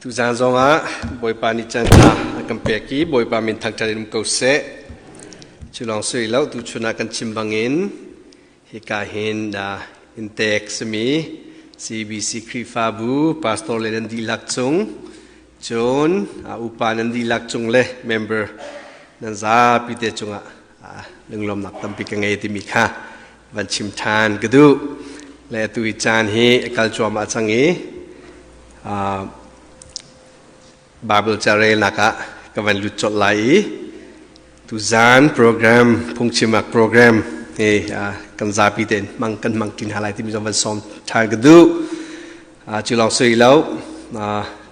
Tuzaan zongah Bawipa nih caan ṭha a kan pek i Bawipa min thangṭhat in um ko seh. Cu lawng si lo, tuchun ah kan chim bangin hika hin inntek simi CBC Khrihfabu pastor le nan dihlak cung, cun upa nan dihlak cung le member nan zapi te cungah lunglawmnak tampi ka ngei timi kha van chim ṭhan ka duh. Le atu hi caan hi a kal cuahmah cang i Bible carelnak ah ka van lut colh lai i tuzaan program phungchimak program hi kan zapi tein hmang kan hmang ṭin hna lai timi zong van sawm ṭhan ka duh. Cu lawng si lo,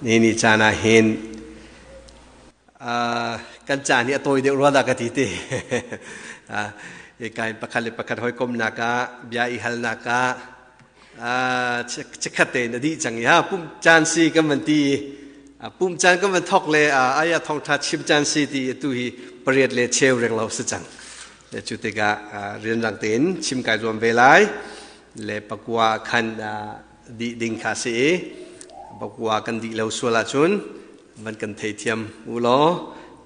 nihin ni caan ah hin Kan caan hi a tawi deuh rua dah ka ti ti. Hika in pakhat le pakhat hawikomnak ah, bia i halnak ah, chikkhat tein a dih cang i ha pum caan si kan van ti i pum caan kan van thok le aya thawngṭha chim caan si ti atu hi pariat le cheu reng lo si cang. Le cu tikah rianrang tein chim kai zuam ve lai. Le pakua khan dih ding kha si i pakua kan dih lo sual ahcun van kan theithiam u law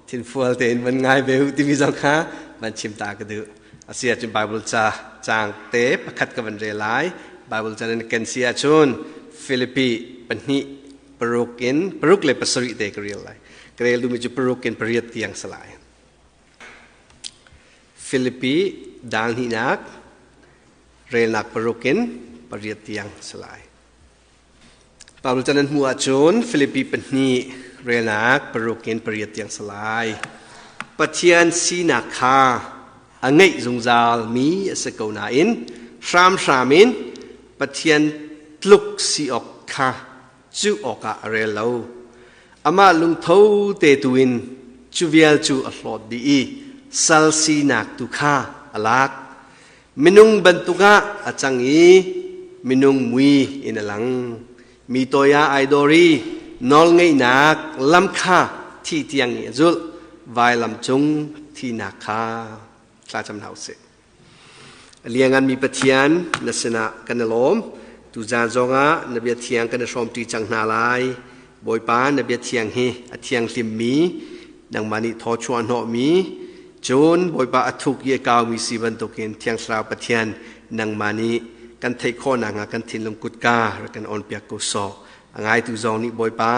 thinfual tein van ngai ve u timi zong kha van chim ta ka duh. Asi ahcun Bible ca caang te pakhat ka van rel lai. Bible ca nan ken si ahcun Filipi 2 paruk in 6 le 7 te ka rel lai. Ka rel duhmi cu paruk in pariat tiang si lai. Filipi dal hnihnak relnak paruk in pariat tiang si lai. Paul can an hmuh ahcun Filipi 2 relnak paruk in pariat tiang si lai. Pathian sinak kha a ngeih zungzal mi a si ko nain hramhram in Pathian tluk si awk kha cuh awkah a rel lo. Amah lungtho te tu in cu vial cu a hlawt dih i sal sinak tu kha a lak. Minung bantuk ah a cang i minung mui in a lang. Mi toi ah ai dor i nawlngeihnak lam kha thi tiang i a zulh, vailam cung thinak kha. Thlacam hna usih. A lianganmi Pathian, na sinah kan i lawm. Tuzaan zongah na bia thiang kan i hrawmṭi cang hna lai. Bawipa, na bia thiang hi a thianghlimmi, nangmah nih thaw chuah hnawhmi, cun Bawipa a thuk i a kaumi si bantukin Thiang Thlarau Pathian, nangmah nih kan theih khawh nakhnga kan thinlung kutka rak kan awnpiak ko sawh. A ngaitu zong nih Bawipa,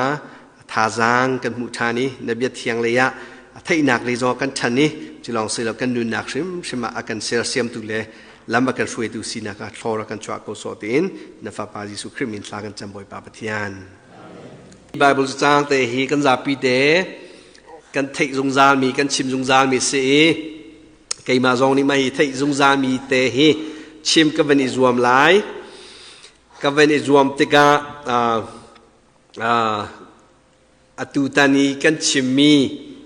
thazaang kan hmuh ṭhan i na bia thiang lei ah a theihnak lei zong kan ṭhan i cu lawng si lo kan nunnak hrimhrim ah a kan sersiamtu le lam a kan hruaitu sinak ah thlawr a kan chuah ko sawh tiin na fapa Jesuh Khrih min thla kan cam, Bawipa Pathian. Bible caang te hi kan zapi te kan theih zungzal mi, kan chim zungzal mi si i keimah zong nih mah hi theih zungzal mi te hi chim ka van i zuam lai. Ka van i zuam tikah atutan i kan chimmi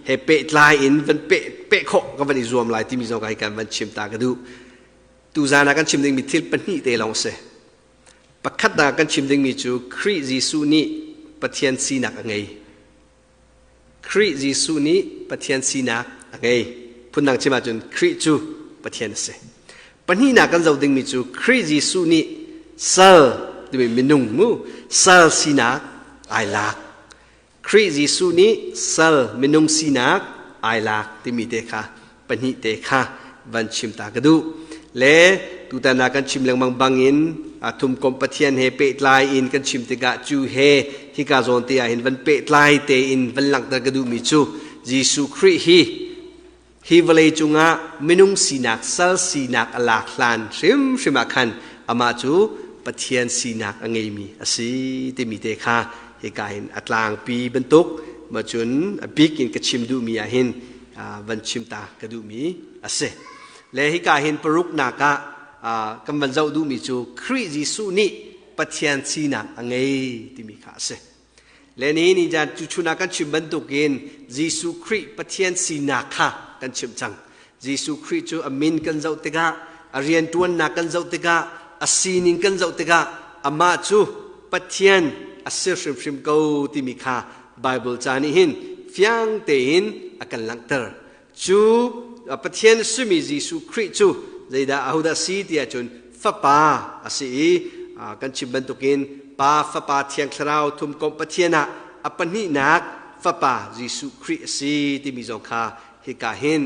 he pehtlai in van peh peh khawh ka van i zuam lai timi zong hi kan van chim ta ka duh. Tuzaan ah kan chim dingmi thil pahnih te lawng si. Pakhat ah kan chim dingmi cu Khrih Jesuh nih Pathian sinak a ngei. Khrih Jesuh nih Pathian sinak a ngei. Phundang chim ahcun Khrih cu Pathian a si. Pahnihnak kan zoh dingmi cu Khrih Jesuh nih sal timi minung mu sal sinak ai lak. Khrih Jesuh nih sal minung sinak ai lak timi te kha pahnih te kha van chim ta ka duh. Le tutan ah kan chim lengmang bangin thumkomh Pathian he pehtlai in kan chim tikah cu he hika zawn te ah hin van pehtlai tein van langhter ka duhmi cu Jesuh Khrih hi hi vawlei cungah minung sinak, sal sinak a lak hlan hrimhrim ah khan amah cu Pathian sinak a ngeimi a si timi te kha hika hin a tlangpi bantuk ma cun a bik in ka chim duhmi ah hin van chim ta ka duhmi a si. Le hika hin paruknak ah kan van zoh duhmi cu Khrih Jesuh nih Pathian sinak a ngei timi kha a si. Le ni ni jan cu chun ah kan chim bantukin Jesuh Khrih Pathian sinak kha kan chim cang. Jesuh Khrih cu a min kan zoh tikah, a rianṭuannak kan zoh tikah, a sining kan zoh tikah amah cu Pathian a si hrimhrim ko timi kha Bible ca nih hin fiang tein a kan langhter. Cu Pathian simi Jesuh Khrih cu zeidah ahodah si ti ahcun Fapa a si i kan chim bantukin Pa, Fapa, Thiang Thlarau thumkomh Pathian ah a pahnihnak Fapa Jesuh Khrih a si timi zong kha hika hin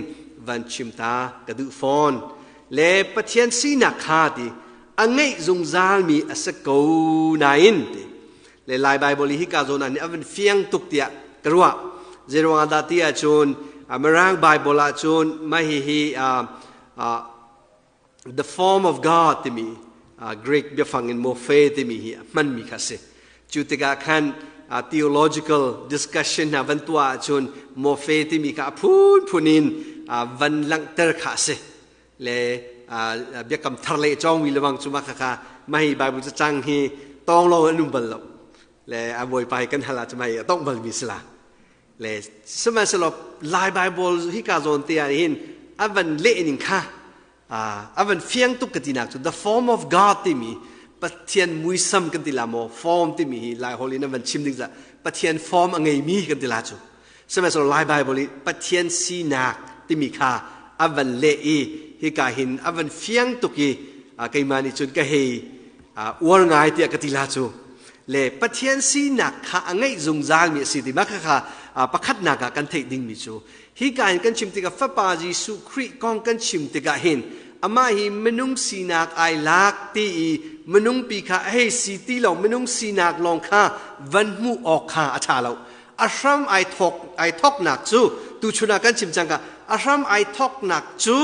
van chim ta ka duh fawn. Le Pathian sinak kha ti a ngeih zungzalmi a si ko nain ti le Lai Baibal i hika zawn ah nih a van fiang tuk tiah ka ruah. Zeiruang ah dah ti ahcun Mirang Baibal ahcun mah hihi the form of God timi Greek biafang in morphe timi hi a hmanmi kha a si. Cu tikah khan theological discussion hna van tuah ahcun morphe timi kha a phunphun in van langhter kha a si. Le biakam thar le cawngmi lebang cu mah kha mah hi Bible cacang hi tawng lawng an um bal lo. Le a bawipa hi kan hal ahcun mah hi a tongh balmi si la. Le sihmanhsehlaw Lai Bible hika zawn te ah hin a van leh ning kha a van fiang tuk ka tinak cu the form of God timi Pathian muisam kan ti la maw form timi hi Lai holh in an van chim ding za Pathian form a ngeimi kan ti la cu. Sihmanhsehlaw Lai Bible i Pathian sinak timi kha a van leh i hika hin a van fiang tuk i keimah nih cun ka hei uar ngai tiah ka ti la cu. Le Pathian sinak kha a ngeih zungzalmi a si ti mah kha pakhatnak ah kan theih dingmi cu hika in kan chim tikah Fapa Jesuh Khrih kong kan chim tikah hin amah hi minung sinak ai lak ti i minung pi kha a hei si ti lo minung sinak lawng kha van hmuh awk kha a ṭha lo. A hram ai thawk ai thawknak cu tuchun ah kan chim cang ka a hram ai thawknak cu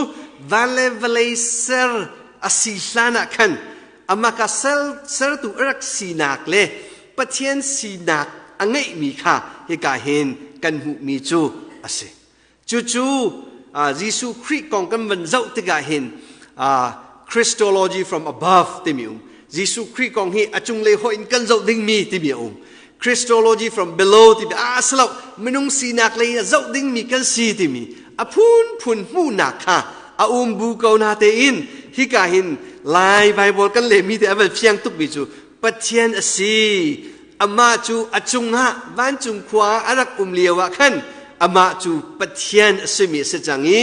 van le vawlei ser a si hlan ah khan amah ka sel sertu a rak sinak le Pathian sinak a ngeihmi kha hika hin kan hmuhmi cu a si. Cucu Jesuh Khrih kong kan van zoh tikah hin Christology from above timi um. Jesuh Khrih kong hi a cunglei hoih in kan zoh dingmi timi a um. Christology from below timi a silo minung sinak lei a zoh dingmi kan si timi a phunphun hmuhnak kha a um bu ko na tein hika hin Lai Bible kan lehmi te a van fiang tukmi cu Pathian a si. Amah cu a cungah vancung khua a rak um lio ah khan amah cu Pathian a simi a si cang i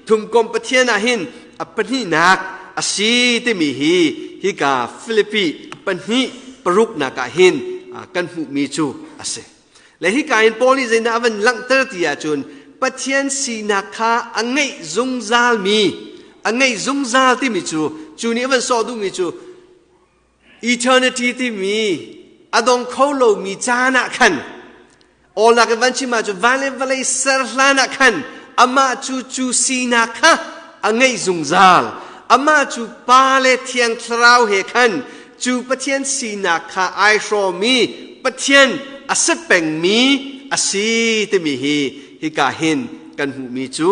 thumkom Pathian ah hin a pahnihnak a si timi hi hika Filipi pahnih paruknak ah hin kan hmuhmi cu a si. Le hika in Paul nih zeidah a van langhter ti ahcun Pathian sinak kha a ngeih zungzalmi a ngeih zungzal timi cu cu nih a van sawh duhmi cu Eternity timi a dong kho lomi caan ah khan awlnak in van chim ahcun van le vawlei ser hlan ah khan amah cu cu sinak kha a ngeih zungzal. Amah cu Pa le Thiang Thlarau he khan cu Pathian sinak kha ai hrawmi Pathian a si pengmi a si timi hi hika hin kan hmuhmi cu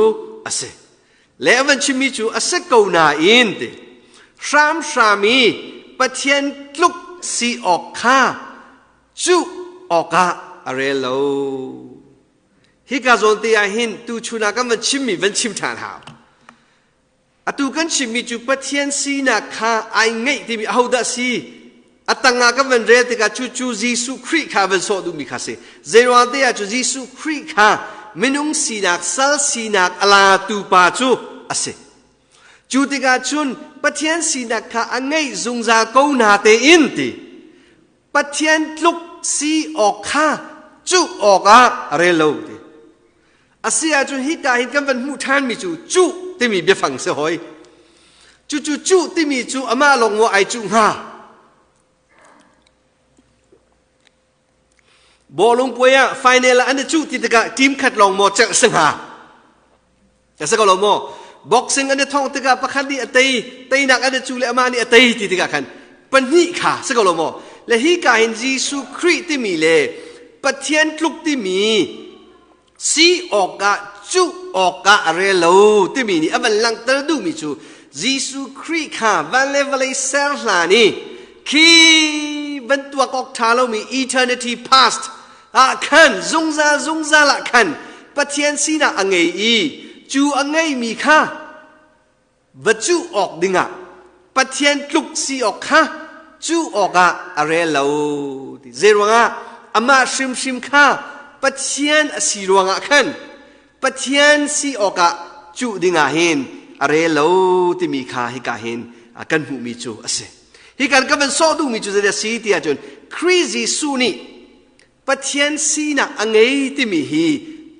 a si. Le a van chimmi cu a si ko nain ti hramhram i Pathian tluk si awk kha cuh awkah a rel lo. Hika zawn te ah hin tuchun ah kan van chimmi van chim ṭhan hau. Atu kan chimmi cu Pathian sinak kha ai ngeih timi ahodah si? A tangah kan van rel tikah cucu Jesuh Khrih kha van sawh duhmi kha si. Zeiruang te ah cu Jesuh Khrih kha minung sinak, sal sinak a latu pa cu a si. Cu tikah cun Pathian sinak kha a ngeih zungzal ko na tein ti. Pathian tluk si awk kha cuh awkah a rel lo ti. A si ahcun hika hin kan van hmuh ṭhanmi cu cuh timi biafang si hoi. Cucu cuh timi cu amah lawng maw ai cuh hnga? Bawlung puai ah final ah an i cuh ti tikah team khat lawng maw celh si hnga? A si ko lo maw? Boxing an i thongh tikah pakhat nih a tei, teinak an i cuh le amah nih a tei ti tikah khan pahnih kha si ko lo maw? Le hika hin Jesuh Khrih timi le Pathian tluk timi si awkah cuh awkah a rel lo timi nih a van langhter duhmi cu Jesuh Khrih kha van le vawlei ser hlan i khi bantuak awk ṭha lomi eternity past ah khan zungzal zungzal ah khan Pathian sinak a ngei i cu a ngeimi kha va cuh awk dingah Pathian tluk si awk kha cuh awkah a rel lo ti. Zeiruangah amah hrimhrim kha Pathian a si ruangah khan Pathian si awkah cuh dingah hin a rel lo timi kha hika hin kan hmuhmi cu a si. Hi kan kan van sawh duhmi cu zeidah a si ti ahcun Khrih Jesuh nih. Pathian sinak a ngei timi hi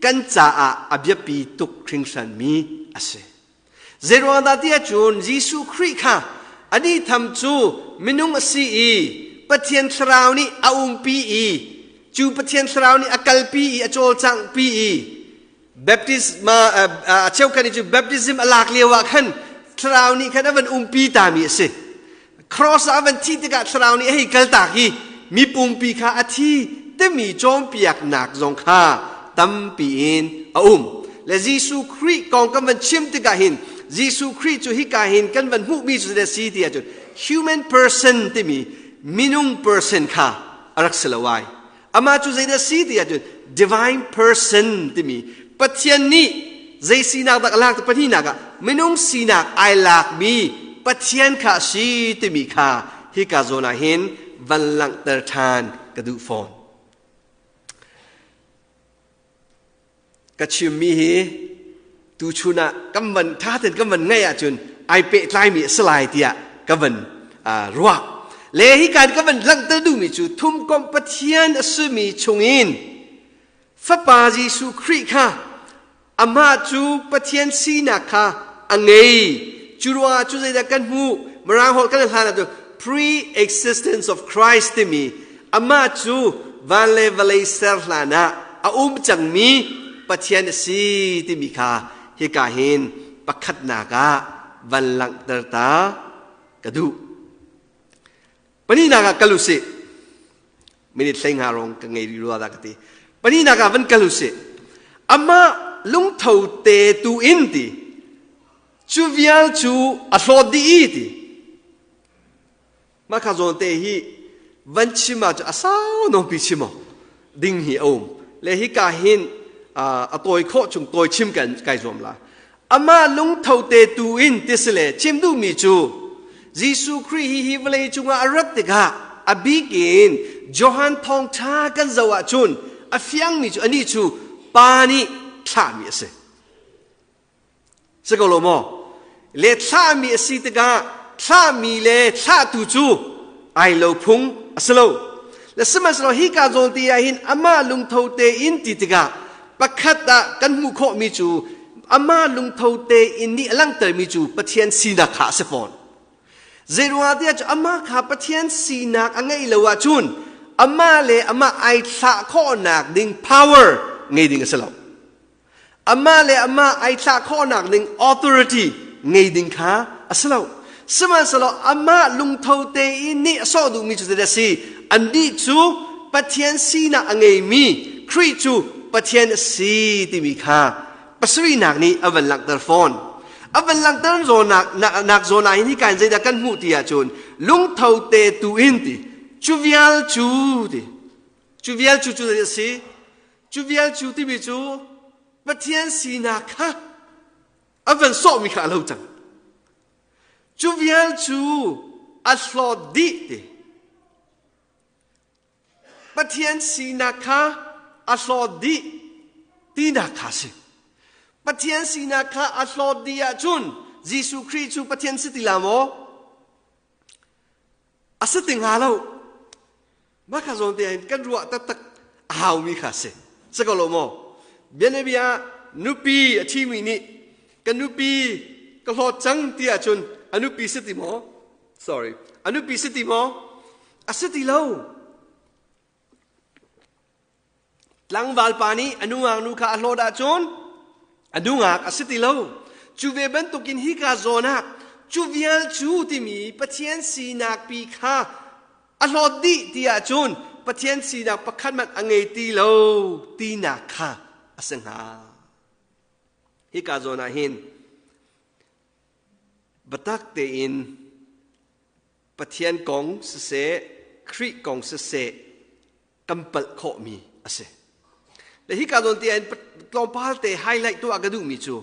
kan caah a biapi tuk hringhranmi a si. Zeiruang dah ti ahcun Jesuh Khrih kha anih tham cu minung a si i Pathian Thlarau nih a umpi i cu Pathian Thlarau nih a kalpi i a cawlcanghpi i baptism a cheukhat nih cu baptism a lak lio ah khan Thlarau nih khan a van umpi tami a si. Cross ah a van thih tikah Thlarau nih a hei kaltak i mi pumpi kha a thi timi cawnpiaknak zong kha tampi in a um. Le Jesuh Khrih kong kan van chim tikah hin Jesuh Khrih cu hika hin kan van hmuhmi cu zeidah si ti ahcun human person timi minung person kha a rak si lo ai. Amah cu zeidah si ti ahcun divine person timi Pathian nih zei sinak dah a lak pahnihnak ah minung sinak ai lakmi Pathian kha a si timi kha hika zawn ah hin van langhter ṭhan ka duh fawn. Ka chimmi hi tuchun ah kan van ṭha tein kan van ngaih ahcun ai pehtlaimi a si lai tiah ka van ruah. Le hi kan ka van langhter duhmi cu thumkomh Pathian a simi chungin Fapa Jesuh Khrih kha amah cu Pathian sinak kha a ngei. Cu ruangah cu zeidah kan hmuh? Mirang holh kan hlan ahcun pre-existence of Christ timi amah cu van le vawlei ser hlan ah a um cangmi Pathian a si timi kha hika hin pakhatnak ah van langhter ta ka duh. Pahnihnak ah kal usih. Minute hlei nga rong ka ngei rih rua dah ka ti. Pahnihnak ah van kal usih. Amah lungtho te tu in ti. Cu vial cu a hlawt dih i ti. Mah kha zawn te hi van chim ah cu a sau nawn pi chim ding hi a um. Le hika hin a tawi khawh chung tawi chim kan kai zuam la. Amah lungtho te tu in ti si le chim duhmi cu Jesuh Khrih hi hi vawlei cungah a rat tikah a bik in Johan thawngṭha kan zoh ahcun a fiangmi cu anih cu Pa nih thlahmi a si. Si ko lo maw? Le thlahmi a si tikah thlahmi le thlahtu cu ai lo phung a si lo. Le sihmanhsehlaw hika zawn te ah hin amah lungtho tein ti tikah pakhat ah kan hmuh khawhmi cu amah lungtho tein nih a langhtermi cu Pathian sinak kha a si fawn. Zeiruangah tiah cu amah kha Pathian sinak a ngeih lo ahcun amah le amah ai thlah khawhnak ding power ngei ding a si lo. Amah le amah ai thlah khawhnak ding authority ngei ding kha a si lo. Sihmanhsehlaw amah lungtho tein nih a sawh duhmi cu zeidah a si? Annih cu Pathian sinak a ngeimi Khrih cu Pathian a si timi kha pasarihnak nih a van langhter fawn. A van langhter zawnak nak zawn ah hin hi kan zeidah kan hmuh ti ahcun lungtho te tu in ti cu vial cu ti cu vial cu cu zei a si? Cu vial cu timi cu Pathian sinak kha a van sawhmi kha a lo cang. Cu vial cu a hlawt dih ti. Pathian sinak kha a hlawt dih tinak kha si. Pathian sinak kha a hlawt dih ahcun Jesuh Khrih cu Pathian si ti la maw? A si ti hnga lo. Mah kha zawn te hin kan ruah taktak a haumi kha si. Si ko lo maw? Bianabia nupi a ṭhimi nih ka nupi ka hlawt cang ti ahcun a nupi si ti maw? Sorry. A nupi si ti maw? A si ti lo. Tlangval pa nih a nungak nu kha a hlawt ahcun a nungak a si ti lo. Cu ve bantukin hika zawn ah cu vial cu timi Pathian sinak pi kha a hlawt dih ti ahcun Pathian sinak pakhat hmanh a ngei ti lo tinak kha a si hnga. Hika zawn ah hin biatak tein Pathian kong siseh, Khrih kong siseh, kan palh khawhmi a si. Le hika zawn te ah tlawmpal te highlight tuah ka duhmi cu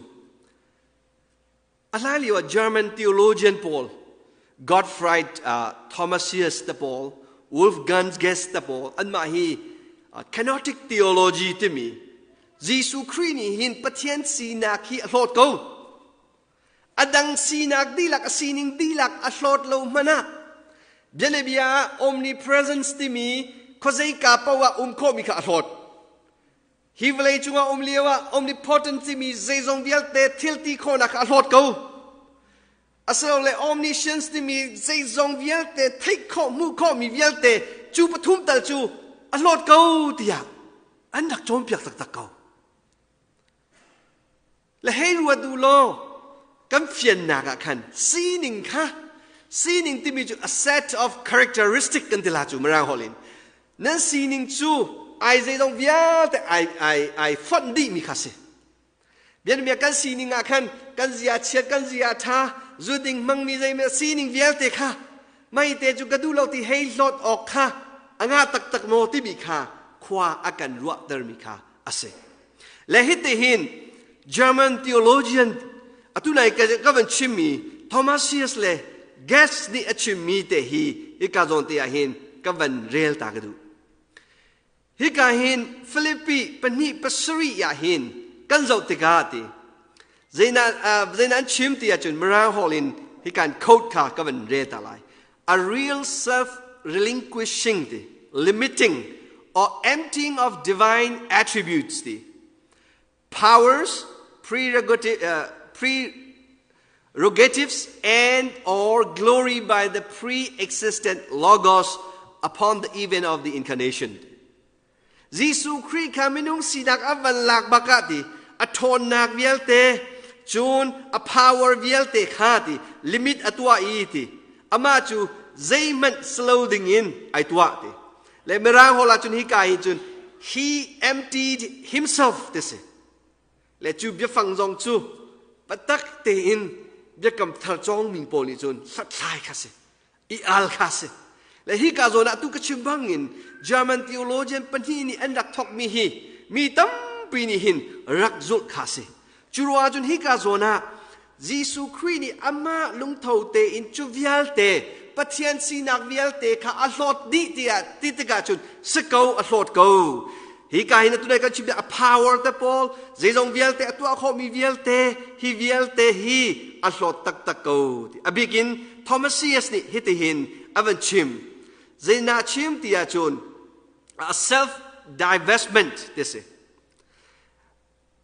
a hlan lio ah German theologian pawl Gottfried Thomasius te pawl Wolfgang Gest te pawl anmah hi kenotic theology timi Jesuh Khrih nih hin Pathian sinak hi a hlawt ko. A dang sinak dihlak, a sining dihlak a hlawt lo hmanh ah bianabia ah omnipresence timi khuazeika paoh ah um khawhmi kha a hlawt. Hi vawlei cungah um lio ah omnipotent timi zeizong vialte thil ti khawhnak kha a hlawt ko. Asilole omniscience timi zeizong vialte theih khawh hmuh khawhmi vialte cu pathum tal cu a hlawt ko tiah an rak cawnpiak taktak ko. Le hei ruat u law kan fiannak ah khan sining kha sining timi cu a set of characteristic kan ti la cu mirang holh in nan sining cu ai zeizong vialte ai ai ai fonh dih mi kha si. Bianbia kan sining ah khan kan zia chiat kan zia ṭha zu ding hmangmi zeimi sining vialte kha meite cu ka duh lo ti hei hlawt awk kha a nga taktak maw timi kha khua a kan ruahtermi kha a si. Le hitihin German theologian atu nai ka van chimmi Thomasius le Guest nih a chimmi te hi hika zawn te ah hin ka van rel ta ka duh. Hika hin Filipi pahnih pasarih ah hin kan zoh tikah ti zeidah an chim ti ahcun Mirang holh in hikan code kha ka van rel ta lai. A real self relinquishing ti limiting or emptying of divine attributes ti powers prerogatives and or glory by the pre-existent logos upon the event of the incarnation. Jesuh Khrih kha minung sinak a van lak bak ah ti a ṭhawnnak vialte cun a power vialte kha ti limit a tuah i ti amah cu zeihmanh slow ding in ai tuah ti le mirang hol ah cun hi ka hi cun he emptied himself ti si le cu biafang zong cu patak tein biakam thar cawngmi pawl nih cun hlathlai kha si i al kha si le hi ka zawn ah tu ka chim bangin German theologian pahnih nih an rak thawkmi hi mi tampi nih hin rak zulh kha si cu ruangah cun hi ka zawn ah Jesuh Khrih nih amah lungtho tein cu vialte Pathian sinak vialte kha a hlawt dih tiah ti tikah cun si ko a hlawt ko. Hi ka hin atu kan chim a power te pawl zeizong vialte a tuah khawhmi vialte hi vialte hi a hlawt taktak ko. A bikin Thomasius nih hitihin a van chim. Zeina chim ti ahcun a self divestment ti si.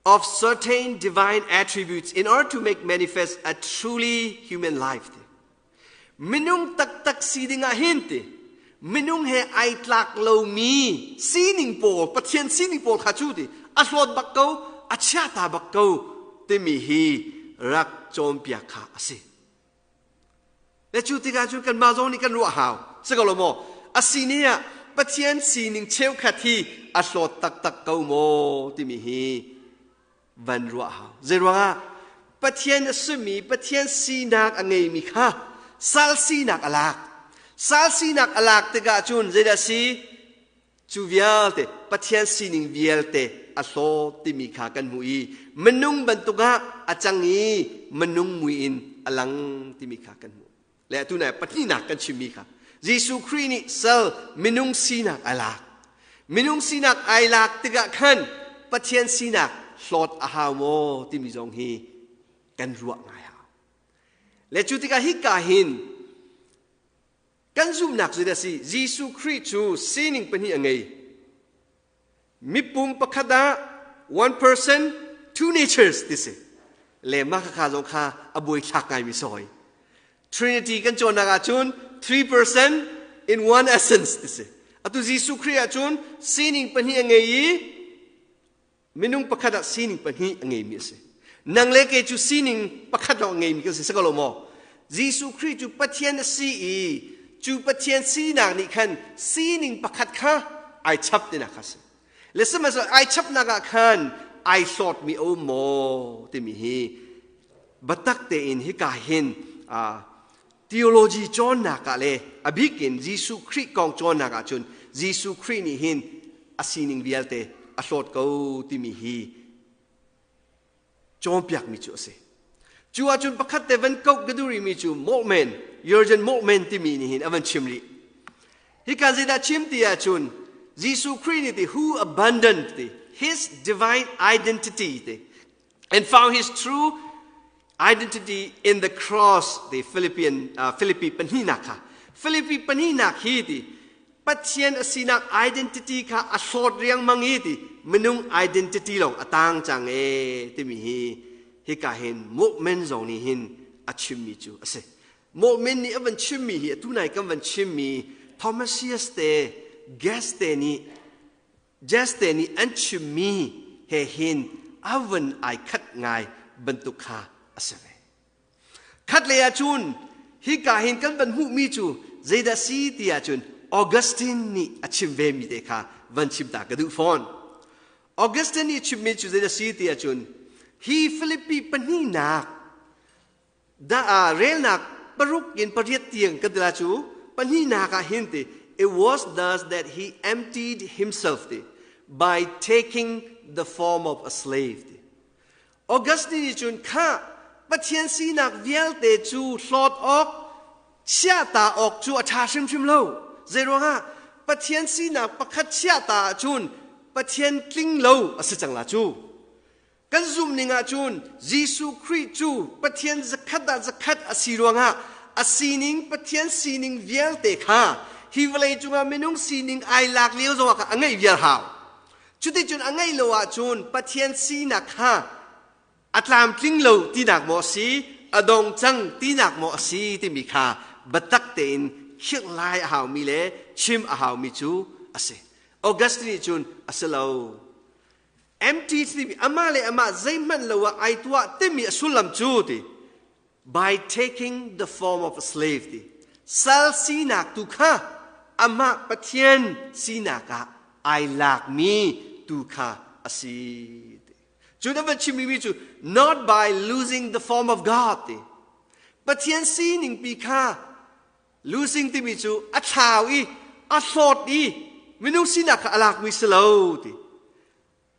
Of certain divine attributes in order to make manifest a truly human life. Minung taktak si ding ah hin ti minung he ai tlak lomi sining pawl Pathian sining pawl kha cu ti a hlawt bak ko a chiata bak ko timi hi rak cawnpiak kha a si. Le cu tikah cun kanmah zong nih kan ruah hau. Si ko lo maw? A sining ah Pathian sining cheukhat hi a hlawt taktak ko maw timi hi van ruah hau. Zeiruangah? Pathian a simi, Pathian sinak a ngeimi kha sal sinak a lak. Sal sinak a lak tikah cun zeidah si? Cu vialte Pathian sining vialte a hlaw timi kha kan hmuh i minung bantuk ah a cang i minung mui in a lang timi kha kan hmuh. Le atu nai pahnihnak kan chimmi kha Jesuh Khrih nih sal minung sinak ai lak. Minung sinak ai lak tikah khan Pathian sinak hlawt a hau maw timi zong hi kan ruah ngai hau. Le cu tikah hika hin Kan zumhnak cu a si? Jesuh Khrih cu sining pahnih a ngei. Mipum pakhat ah one person, two natures ti si. Le mah kha zong kha a buaithlak ngaimi si hoi. Trinity kan cawnnak ahcun 3% in one essence ti si. Atu Jesuh Khrih ahcun sining pahnih a ngei i Minung pakhat ah sining pahnih a ngeimi a si. Nang le kei cu sining pakhat lawng a ngeimi kan si, si ko lo maw? Jesuh Khrih cu Pathian a si i cu Pathian sinak nih khan sining pakhat kha ai chap tinak kha a si. Le sihmanhsehlaw ai chapnak ah khan ai hlawtmi a um maw timi hi biatak tein hika hin theology cawnnak ah le a bik in Jesuh Khrih kong cawnnak ah cun Jesuh Khrih nih hin a sining vialte a hlawt ko timi hi cawnpiakmi cu a si. Cu ahcun pakhat te van koh ka duh rihmi cu Moltmann, Jurgen Moltmann timi nih hin a van chim rih. Hika zeidah chim ti ahcun Jesuh Khrih nih ti who abandoned ti his divine identity ti and found his true identity in the cross the Philippian Philippi pahnihnak kha Philippi pahnihnak hi ti. Pathian a sinak identity kha a hlawt riangmang i ti minung identity lawng a tang cang e timi hi hika hin Mu'min zong nih hin a chimmi cu a si. Mu'min nih a van chimmi hi atu nai kan van chimmi Thomasius te Guest te nih Jeste nih an chimmi he hin a van ai khat ngai bantuk kha a si ve. Khatlei ah cun hika hin kan van hmuhmi cu zeidah si ti ahcun Augustine nih a chim vemi te kha van chim ta ka duh fawn. Augustine nih chimmi cu zeidah si ti ahcun hi Philippi pahnihnak da relnak paruk in pariat tiang kan tila cu pahnihnak ah hin ti it was thus that he emptied himself ti by taking the form of a slave ti. Augustine nih cun kha Pathian sinak vialte cu hlawt awk chiahta awk cu a ṭha hrimhrim lo. Zeiruangah Pathian sinak pakhat chiahta ahcun Pathian tling lo a si cang la cu. Kan zumh ning ahcun Jesuh Khrih cu Pathian zakhat ah zakhat a si ruangah a sining Pathian sining vialte kha hi vawlei cungah minung sining ai lak lio zongah kha a ngeih viar hau. Cuticun a ngeih lo ahcun Pathian sinak kha a tlamtling lo tinak maw a si, a dong cang tinak maw a si timi kha biatak tein khirhlai a haumi le chim a haumi cu a si. Augustine nih cun a si lo. Empty timi amah le amah zeihmanh lo ah ai tuah timi a sullam cu ti by taking the form of a slave ti sal sinak tu kha amah Pathian sinak ah ai lakmi tu kha a si ti. Cu na van chimmi cu not by losing the form of God ti. Pathian sining pi kha losing timi cu a thlau i a hlawt i minung sinak kha a lakmi si lo ti.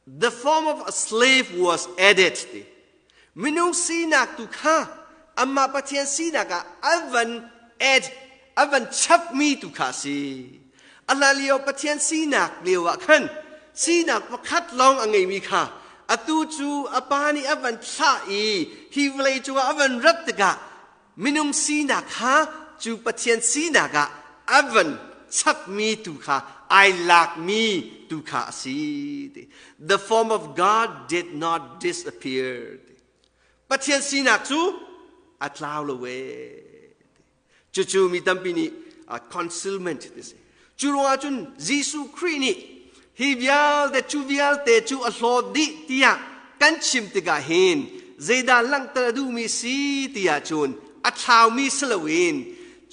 The form of a slave was added ti. Minung sinak tu kha amah Pathian sinak ah a van add, a van chapmi tu kha a si. A hlan lio Pathian sinak lio ah khan sinak pakhat lawng a ngeimi kha atu cu a pa nih a van thlah i hi vawlei cungah a van rat tikah minung sinak kha cu Pathian sinak ah a van chapmi tu kha ai lakmi tu kha a si ti. The form of God did not disappear ti. Pathian sinak cu a tlau lo e. Cucu mi tampi nih concealment ti si. Cu ruangah cun Jesuh Khrih nih hi vialte cu vialte cu a hlawt dih tiah kan chim tikah hin zeidah langhter a duhmi si tiah cun a thlaumi si loin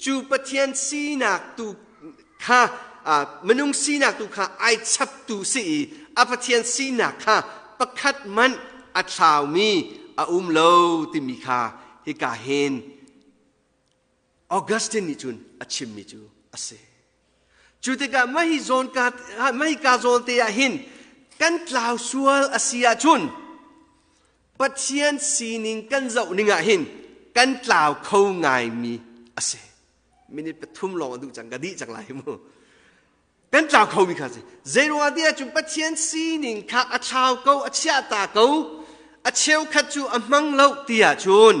cu Pathian sinak tu kha minung sinak tu kha ai chaptu si i a Pathian sinak kha pakhat hmanh a thlaumi a um lo timi kha hika hin Augustine nih cun a chimmi cu a si. Cu tikah mah zawn ka mah ka zawn te ah hin kan tlau sual a si ahcun Pathian sining kan zoh ning ah hin kan tlau kho ngaimi a si. Minute pathum lawng a duh cang ka dih cang lai mu. Kan tlau kho mi kha si. Zeiruangah tiah cun Pathian sining kha a thlau ko, a chiahta ko, a cheukhat cu a hmang lo ti ahcun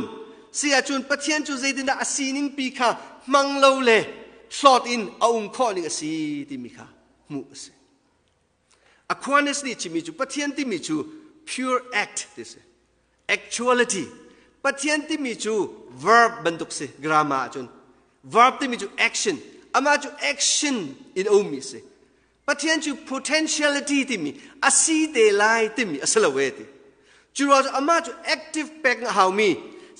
si ahcun Pathian cu zeitindah a sining pi kha hmang lo le hlawt in a um khawh ning a si timi kha hmuh a si. Aquinas nih chimmi cu Pathian timi cu pure act ti si. Actuality. Pathian timi cu verb bantuk si grammar ahcun. Verb timi cu action. Amah cu action in a ummi si. Pathian cu potentiality timi a si te lai timi a si lo e ti. Cu ruang cu amah cu active peng a haumi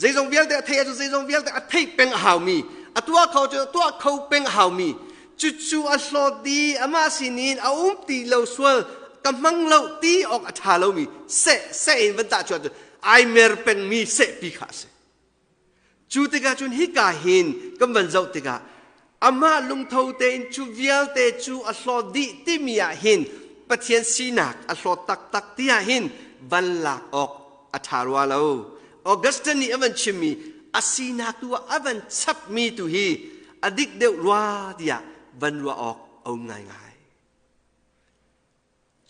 zeizong vialte a theih ahcun zeizong vialte a theih peng a haumi a tuah kho cu a tuah kho peng a haumi cucu a hlawt di amah sinin a um ti lo sual ka hmang lo ti awk a ṭha lomi seh seh in van tah chuah cu ai mer pengmi seh pi kha a si. Cu tikah cun hika hin kan van zoh tikah amah lungtho tein cu vialte cu a hlawt dih timi ah hin Pathian sinak a hlawt taktak ti ah hin van lak awk a ṭha rua lo. Augustine nih a van chimmi a sinak tu ah a van chapmi tu hi a dik deuh rua tiah van ruah awk a um ngaingai.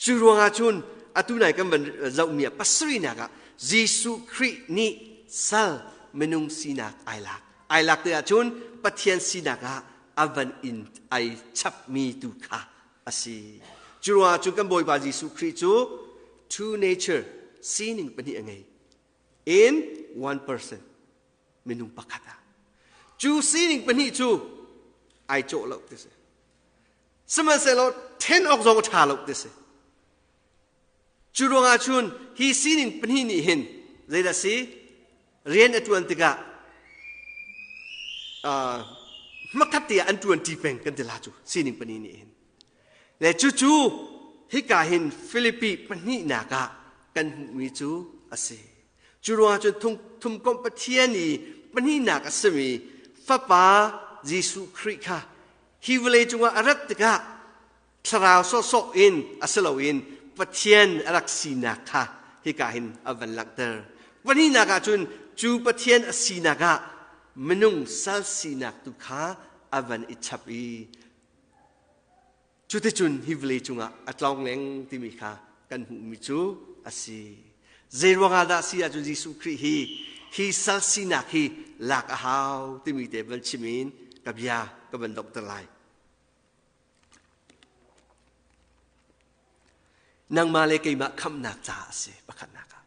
Cu ruangah cun atu nai kan van zohmi ah pasarihnak ah Jesuh Khrih nih sal minung sinak ai lak. Ai lak tikah cun Pathian sinak ah a van in ai chapmi tu kha a si. Cu ruangah cun kan Bawipa Jesuh Khrih cu two nature sining pahnih a ngei. In one person minung pakhat ah. Cu sining pahnih cu ai cawh lo ti si. Sihmanhsehlaw then awk zong a ṭha lo ti si. Cu ruangah cun hi sining pahnih nih hin zeidah si rian a ṭuan tikah hmakhat te ah an ṭuan ṭi peng kan ti la cu sining pahnih nih hin. Le cucu hika hin Filipi pahnihnak ah kan hmuhmi cu a si. Cu ruangah cun thumkomh Pathian i pahnihnak a simi Fapa Jesuh Khrih kha hi vawlei cungah a rat tikah thlarau sawhsawh in a si loin Pathian a rak sinak kha hika hin a van langhter. Pahnihnak ah cun cu Pathian a sinak ah minung sal sinak tu kha a van i chap i cuticun hi vawlei cungah a tlawngleng timi kha kan hmuhmi cu a si. Zeiruang ah dah si ahcun Jesuh Khrih hi hi sal sinak hi lak a hau timi te van chim in ka bia ka van donghter lai. Nangmah le keimah khamhnak caah a si pakhatnak ah.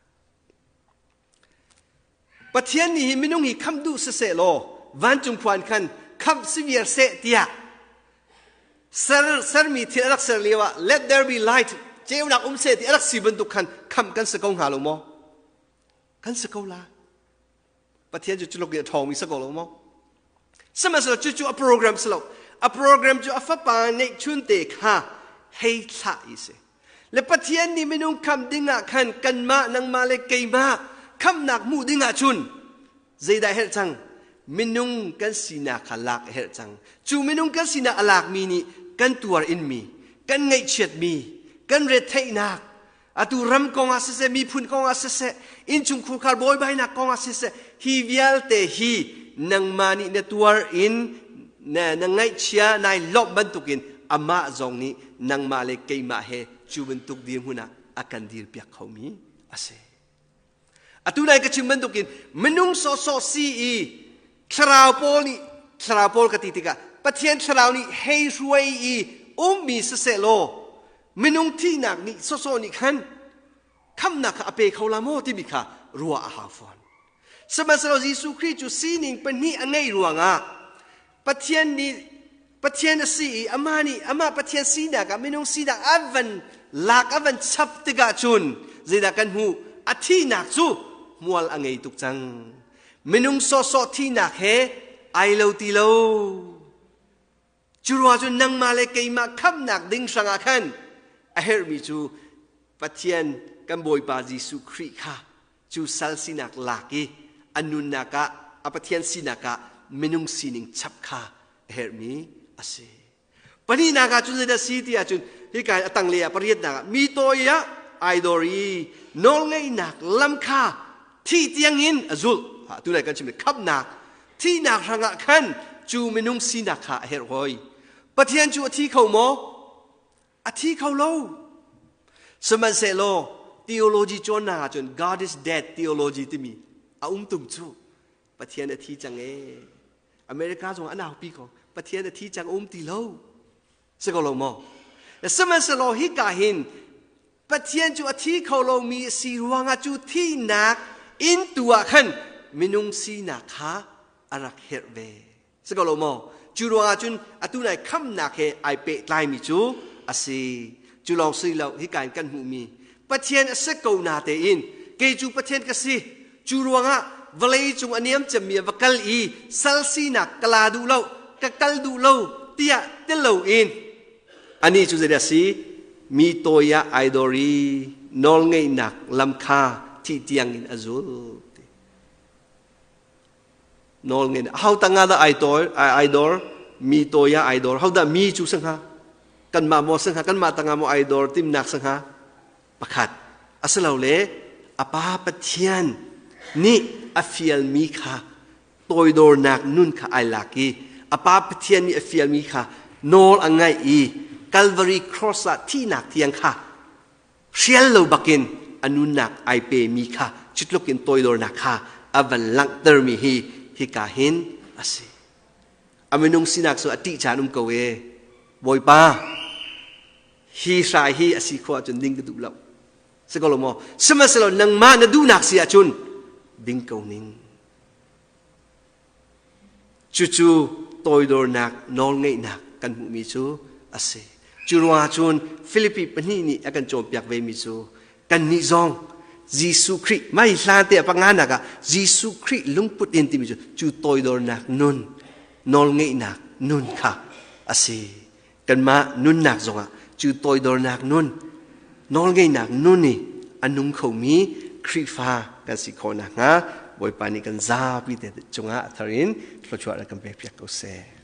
Pathian nih hi minung hi khamh duh siseh law vancung khua in khan khamh si viar seh tiah ser sermi thil a rak ser lio ah let there be light ceunak um seh ti a rak si bantuk khan khamh kan si ko hnga lo maw? Kan si ko la. Pathian cu culuk in a ṭhawngmi si ko lo maw? Sihmanhsehlaw cucu a program si lo. A program cu a fapa neihchun te kha hei thlah i si. Le Pathian nih minung khamh ding ah khan kanmah, nangmah le keimah khamhnak hmuh ding ah cun zeidah herh cang? Minung kan sinak kha lak a herh cang. Cu minung kan sinak a lakmi nih kan tuar inmi, kan ngaihchiatmi, kan retheihnak, atu ram kong ah siseh miphun kong ah siseh innchungkhar buaibainak kong ah siseh hi vialte hi nangmah nih na tuar in na, na ngaihchia nai lawmh bantukin amah zong nih nangmah le keimah he cu bantuk dirhmun ah a kan dirpiak khomi a si. Atu nai ka chim bantukin minung sawhsawh si i thlarau pawl nih thlarau pawl ka ti tikah Pathian thlarau nih hei hruai i ummi siseh law minung thihnak nih sawhsawh nih khan khamnak kha a pe kho la maw timi kha ruah a hau fawn. Sihmanhsehlaw Jesuh Khrih cu sining pahnih a ngeih ruangah Pathian nih Pathian a si i amah nih amah Pathian sinak ah minung sinak a van lak a van chap tikah cun zeidah kan hmuh a thihnak cu hmual a ngei tuk cang minung sawhsawh thihnak he ai lo ti lo cu ruangah cun nangmah le keimah khamhnak ding hrangah khan a herhmi cu Pathian kan Bawipa Jesuh Khrih kha cu sal sinak lak i a nunnak ah a Pathian sinak ah minung sining chap kha a herhmi a si. Pahnihnak ah cun zeidah si ti ahcun hika a tanglei ah pariatnak ah mi tawi ah ai dor i nawlngeihnak lam kha thi tiangin a zulh. Tu lai kan chim khamnak thihnak hrangah khan cu minung sinak kha a herh hoi. Pathian cu a thi kho maw? A thi kho lo. Sihmanhsehlaw theology cawnnak ahcun God is dead theology timi a um tung cu Pathian a thi cang ee. America zong an aupi ko. Pathian a thi cang um ti lo. Si ko lo maw? Sihmanhsehlaw hika hin Pathian cu a thi kho lomi a si ruangah cu thihnak inn tu ah khan minung sinak kha a rak herh ve. Si ko lo maw? Cu ruangah cun atu nai khamnak he ai pehtlaimi cu a si. Cu lawng si lo hika in kan hmuhmi Pathian a si ko na tein kei cu Pathian ka si. Cu ruangah vawlei cung a niam cemmi a va kal i sal sinak ka la duh lo, ka kal duh lo tiah ti loin anih cu zeidah si? Mi tawi ah ai dor i nawlngeihnak lam kha thih tiangin a zul. Nawl ngei ho tangah dah ai tor ai dor mi tawi ah ai dor ho dah mi cu sangha kanmah maw sangha kanmah tangah maw ai dor timnak sangha pakhat asilole apa pathian nih a fialmi kha toidornak nun kha ai lak i apa pathian nih a fialmi kha nawl a ngaih i Calvary cross ah thihnak tiang kha hrial lo bakin a nunnak ai pemi kha cutluk in toidornak kha a van langhtermi hi hika hin a si. A minung sinak cu a ṭih caan um ko e. Bawipa, hi hrai hi a si khawh ahcun ding ka duh lo. Si ko lo maw? Sihmanhsehlaw nangmah na duhnak si ahcun ding ko ning. Cucu toidornak nawlngeihnak kan hmuhmi cu a si. Cu ruangah cun Filipi pahnih nih a kan cawnpiak vemi cu kannih zong Jesuh Khrih mai hlan te a panganak ah Jesuh Khrih lungput in timi cu cu toidornak nun nawlngeihnak nun kha a si. Kanmah nunnak zongah cu toidornak nun nawlngeihnak nun i a nung khomi Khrihfa kan si khawh nakhnga Bawipa nih kan zapi te cungah a thar in thluachuah rak kan pek piak ko seh.